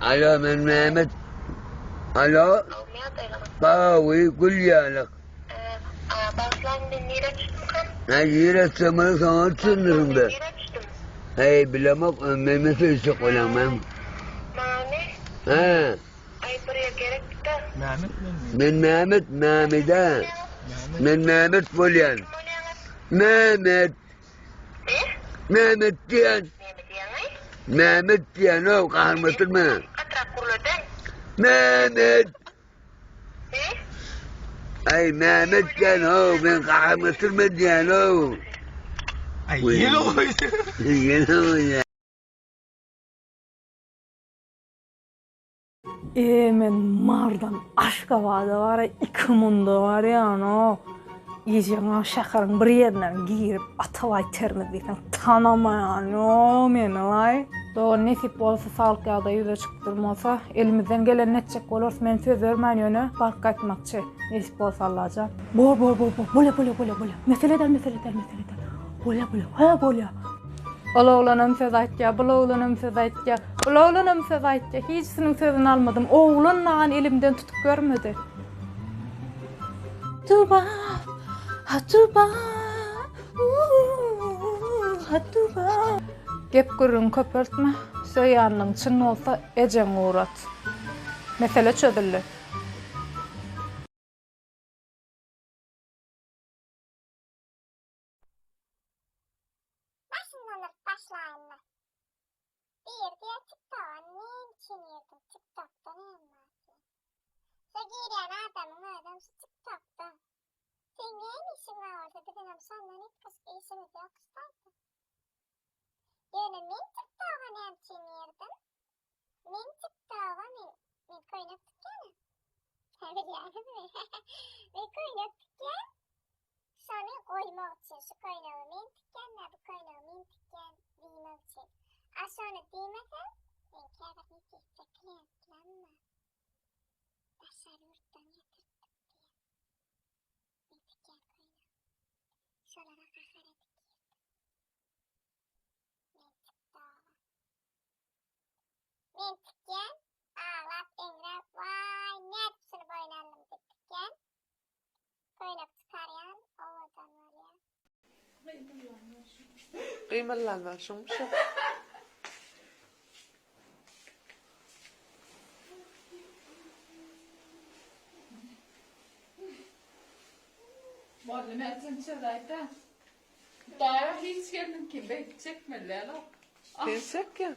Alo men Mehmet. Alo. Bawy gül ýalyk. Bagyşlaň men nirä düşdümkam? Ha nirä düşdüm saňa düşündiriň be. Heý bilemok men söýüşjek bolýan men. Maňamy? He. Aý bir ýer gerekdi-de. Mehmet menmi? Men Mehmet Mehmede. Men Mehmet bolýan. Kim bolýaňyz? Mehmet. Ne? Mehmet diýen. Näme diýýäňaý? Mehmet diýen o gaharyma oturma. Gatyrak gürleden. Mehmet. Ne? Aý Mehmet diýen o men gaharyma oturma diýen o. Aý ýene goýdy. Ýene goýdy. E men Mardan Aşgabada bara iki munda barýan-ow. Ejeň şäheriň bir ýerinden girip Atabaý Termiz diýseň tanamaýan-ow meni-laý. Dogan nesip bolsa saglyk ýagdaýy ýüze çykyp durmasa elimizden gelenini etjek bolarys men söz bermän ýöne baryp gaýtmakçy nesip bolsa Allajan. Bor bor bor bor bolýa bolýa bolýa bolýa mesele däl mesele däl mesele däl bolýa bolýa hä bolýa. Ol oglanam söz aýtýar, bul oglanam söz aýtýar, bul oglanam söz aýtýar. Hiçisiniň sözüni almadym. Oglan dagan elimden tutup görmedi. Tuba, ha tuba, ha tuba. Gep gürrüň köpeltme, söýýänligiň çyn bolsa ejeňi ugrat. Mesele çözüldi. Başyndan alyp başlaýynda. Biri diýýär tiktoga näme üçin girdiň tiktokda näme bar diýýär. Şo girýän adamyň özem şu tiktokda. Seň näme işiň bar bolsa biziňem şondan üýtgeşik işimiz ýok şu taýda. Ýöne men tiktoga näme üçin girdim? Men tiktoga men men köýnek tikýän-ä. Hä bilýäňizmi? Men köýnek tikýän. Şony goýmak üçin şu köýnegi men tikýän-dä, bu köýnegi men tikýän diýmek üçin. A şony diýmesem, meň käbir netijä kliýentlerim bar. Daşary ýurtdan getirtdik diýen. Men tikýän köýnegimi. Şolara gahar edip girdim. Men tiktoga. Men tikýän, aglap eňräp, waý nädip şuny boýun aldym diýip tikýän. Köýnek çykarýan owadan bolýar. Gymyllanma şuňşuk. Boldy men sen söz aýda. Daýa hiç gelniňki beýdip çekmeli däl-ow. Sen çekýäň.